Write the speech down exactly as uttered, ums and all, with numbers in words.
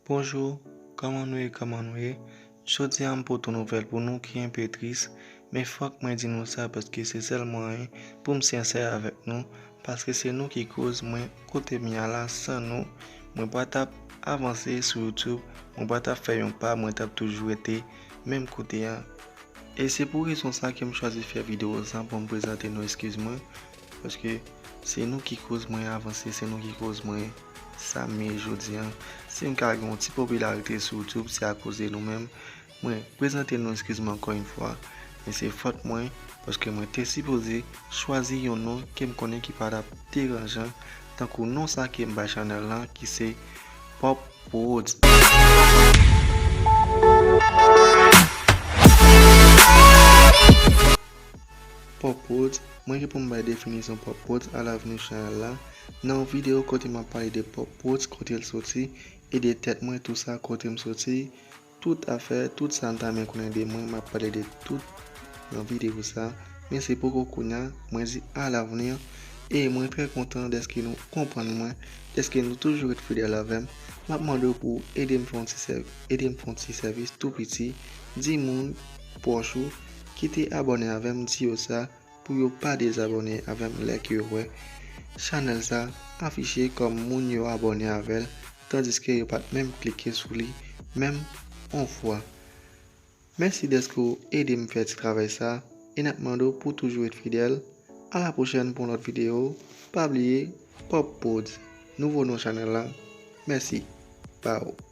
Bonjou, kòman nou ye, kòman nou ye? Jodi a m pote yon nouvèl pou nou ki enpe tris, men fòk mwen di nou sa paske se sèl mwayen pou m sensè avèk nou, paske se nou ki koz mwen kote m ye a la. San nou, mwen pa t ap avanse sou YouTube, mwen pa t ap fè yon pa, mwen t ap toujou rete menm kote a. E se pou rezon sa ke m chwazi fè videyo sa pou m prezante nou eskiz mwen, paske se nou ki koz mwen avanse, se nou ki koz mwen sa m ye jodi a. Si m ka gen yon ti popilarite sou YouTube, se akoz de nou menm. Mwen prezante nou eskiz mwen ankò yon fwa, men se fòt mwen, paske mwen te sipoze chwazi yon non ke m konnen ki pa t ap deranjan, tankou non sa ke m bay chanèl lan, ki se Pop Prodz. Pop Prodz, mwen gen pou m bay definisyon Pop Prodz alavni chanèl la, nan yon videyo kote m ap pale de Pop Prodz, kote l soti, e de tèt mwen, tou sa, kote m soti, tout afè, tout sa m ta renmen konnen de mwen, m ap pale de tout nan videyo sa. Men se poko kounye a, mwen di alavni, e mwen trè kontan dèske nou konprann mwen, dèske nou toujou ret fidèl avè m. M ap mande w pou w ede m fè yon ti sèv-, ede m fè yon ti sèvis tou piti, di moun pwòch ou ki te abòne avè m, di yo sa, pou yo pa dezabòne avè m lè ke yo wè chanèl sa afiche kòm moun yo abòne avè l, tandiske yo pa t menm klike sou li menm yon fwa. Mèsi dèske w ede m fè ti travay sa, e n ap mande w pou toujou ret fidèl. A la pwochèn pou yon lòt videyo. Pa bliye, Pop Prodz, nouvo non chanèl la. Mèsi. Bye.